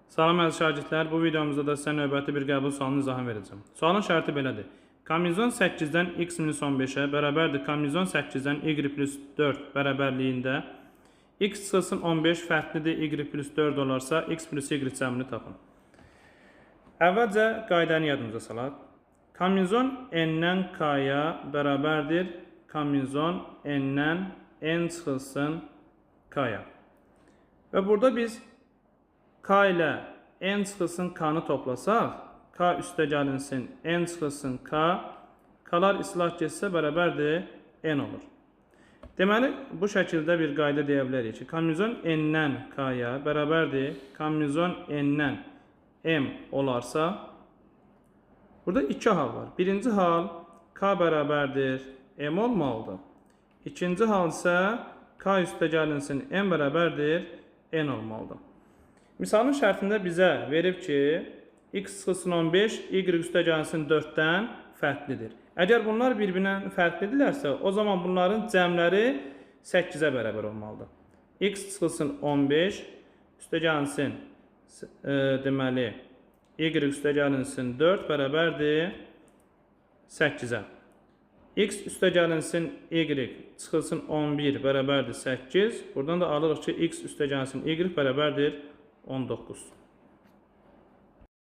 Salam əziz şagirdlər, bu videomuzda da sizə növbəti bir qəbul sualının izahını verəcəm. Sualın şərti belədir. Kombinizon 8-dən x minus 15-ə bərabərdir kombinizon 8-dən y plus 4 bərabərliyində x çıxılsın 15 fərqlidir y plus 4 olarsa x plus y cəmini tapın. Əvvəlcə qaydanı yadımıza salaq. Kombinizon n-dən k-ya bərabərdir kombinizon n-dən n çıxılsın k-ya. Və burada biz K ilə N çıxılsın K-nı toplasaq, K üstə gəlinsin, N çıxılsın K, K-lar islah getsə bərabərdir, N olur. Deməli, bu şəkildə bir qayda deyə bilərik ki, kombinizon N-dən K-ya bərabərdir, kombinizon N-dən M olarsa, burada iki hal var. Birinci hal K bərabərdir, M olmalıdır. İkinci hal isə K üstə gəlinsin, M bərabərdir, N olmalıdır. Misalın şərtində bizə verib ki, x çıxılsın 15, y üstə gəlsin 4-dən fərqlidir. Əgər bunlar bir-birindən fərqlidirlərsə, o zaman bunların cəmləri 8-ə bərabər olmalıdır. X çıxılsın 15, üstə gəlsin, deməli, y üstə gəlinsin 4 bərabərdir 8-ə. X üstə gəlinsin y çıxılsın 11 bərabərdir 8. Buradan da alırıq ki, x üstə gəlinsin y bərabərdir 19.